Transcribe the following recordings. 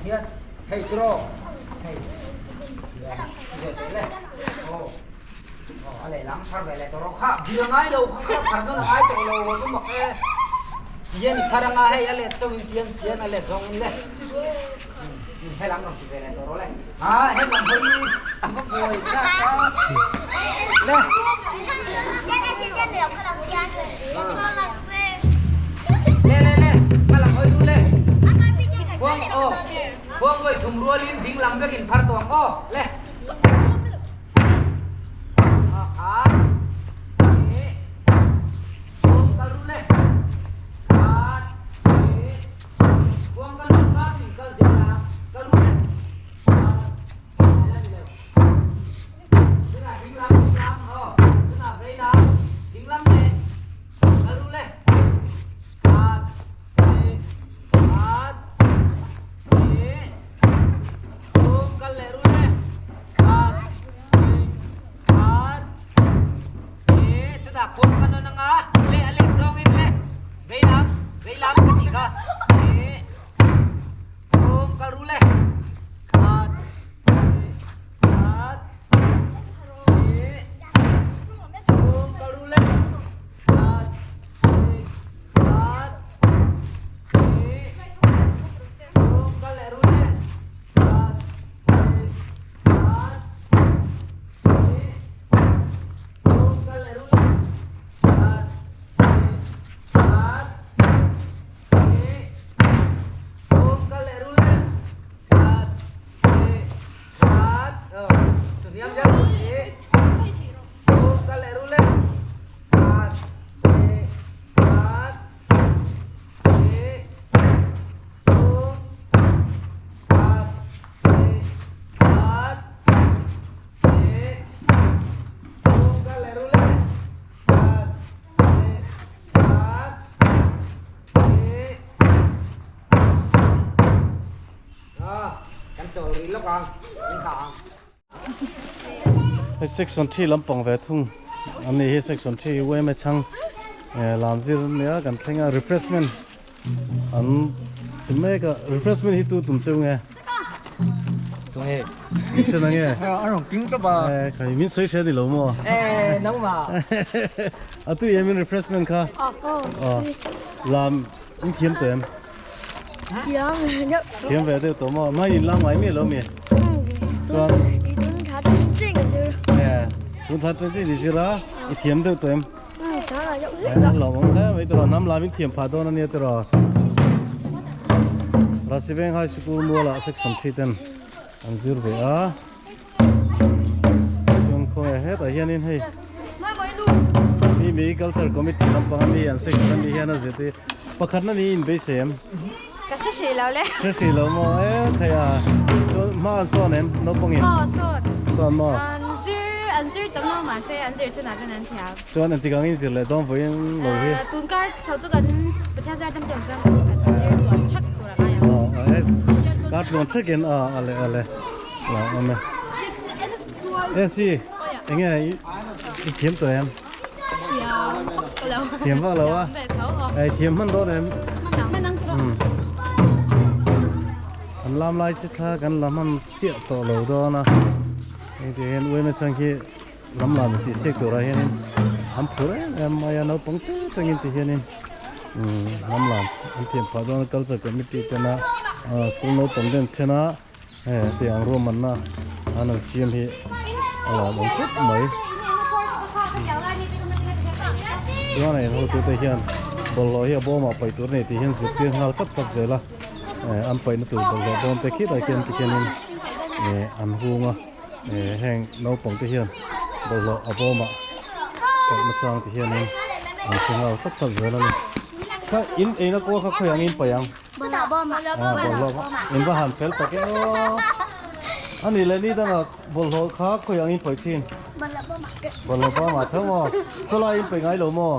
Hian hei chu rawh hei ve teh le aw aw a lehlam phar ve leh tawh rawh kha bia ngai lo kha kha phar dawn a ngai tawh lo a mak e tihian i phar anga hei a let chauh in tian tian a let zawng in le helam rawn ti ve leh tawh rawh le ha helam hawi a va buai tak a le. Le le le hmalam hawi duh le khuang aw khuang vawi thum rualin ding lam vekin phar tawh ang aw le Pakhat hnih thum kal ru le khat hnih khuang kal lut hma chu in kal zel a kal ru le khat hnih la ni lo tunah ding lam ding lam aw tunah vei lam ding lam leh kal ru le khat hnih khat hnih thum kal leh ru le khat hnih khat hnih chutah khuang kan rawn ang a leh a let zawngin le vei lam vei lam ka tih kha hnih thum kal ru le khat hnih khat hnih thum kal ru le khat hnih khat hnih thum kal leh ru le khat hnih khat hnih thum kal leh ru le khat hnih khat hnih thum kal leh ru le khat hnih khat chuniam deuh hnih thum kal leh ru le khat hnih khat hnih thum khat hnih khat hnih thum kal leh ru le khat hnih khat hnih kan chawl rih lawk ang in thlah ang. Hei section 3 lampang ve thung an ni hi section 3 UMA chhang lam zir nia kan thleng a refreshment an ti mek a refreshment hi tu tum cheu nge Tunge hre na nge a rawn king tawp a khai min sawi hre ni lo maw e nangma a tu em in refreshment kha lam in thiam tawh em Thiam deuh. Thiam ve deuh tawh maw? Mai in la ngai miah lo mi? Chuan I tun tha chen chen ka zir. E, tun tha chen chen i zir a, i thiam deuh tawh em? Thiam lo deuh hlek tawh. Lo awm hle mai tawh, hnam lam in thiam phah dawn ania tiraw. Rasiveng High School mualah section 3 ten an zir ve a. Chuan khawnge hetah hianin hei mi mi culture committee lampang ami an section ami hian a zet i pakhatna ni in beisei em? Ka hre hrih lo le. Hre hrih lo maw e thei a chuan hma an sawn em naupangin? Aw sawn. Sawn maw? An zir an zir tam lo mahse an zir chhunah chuan an thiam. Chuan engtik angin zir leh dawn vawiin lo hi? Tunkar chho chu kan Pathian zar tam tawng chuan kan zir tluan thak tur a ngai ang. Aw e kar tluan thakin a ale ale. Lo awm e. Nancy, enge i thiam tawh em? Thiam vak lo. Thiam vak lo a? Ei thiam hman dawn em? Hman ang tawh. An lam lai chu thla kan la hman chiah tawh lo dawn a. Heng tih hian uaima chang khi lam lam tih siak turah hianin an phur em em mai a naupang te tangin ti hianin lam lam an thiam phah dawn a culture committee tena school naupang te an chhen a. Hei tiang ruahmanna an han siam hi a lawmawm khawp mai chuan a inhotute hian bawlhhlawh hi a bawmah paih tur a ni tih hian zirtir nghal tlat tlat zel a an paihna tur bawlhhlawh bawm te khitah khian tikhianin an hung a heng naupang te hian bawlhhlawh a bawmah paihna chang te hianin an hre nghal tlat tlat zel a ni kha in eina kawl kha khawi angin paih ang. Bawlhhlawh in va han fel tak e aw. A nih leh ni dangah bawlhhlawh kha khawi angin paih thin. Bawlhhlawh bawmah tho maw? Khawlai in paih ngai lo maw?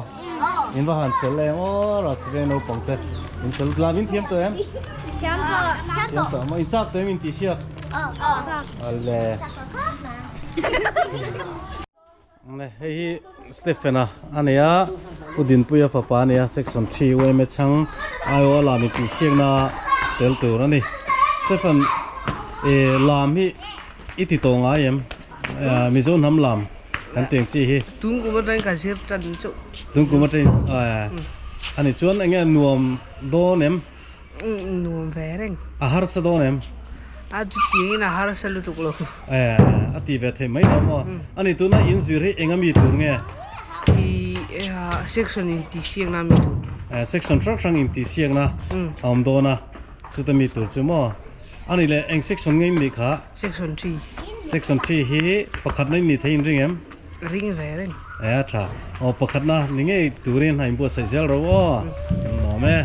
In va han fel em aw Rasiveng naupang te. In fel lam in thiam tawh em? Thiam tawh. Thiam tawh maw? In chak tawh em in tih siak? Chak. Ale. Hei hi Stephen-a a ni a, Pu Dinpuia fapa a ni a, Section 3 UMA chhang aiawh a lam intihsiakna tel tur a ni. Stephen eh lam hi i ti tawh ngai em? Mizo hnam lam kan teng chi hi. Tun kum atangin ka zir tan chauh. Tun kum atangin ani chuan enge nuam dawn em? Nuam ve reng. A harsa dawn em? A chutiangin a harsa lutuk lo. Eh, a ti ve thei mai lo maw? Ani tuna in zir hi enga mi tur nge? I section in tih siakna mi tur. Eh, section hrang hrang in tih siakna a awm dawn a, chuta mi tur chu maw? Ani leh eng section nge in nih kha? Section 3. Section 3 hi pakhatna in nih thei in ring em? Ring ve reng. Eh, a tha. Aw, pakhatna ni ngei turin a inbuatsaih zel ro aw. Nuam e.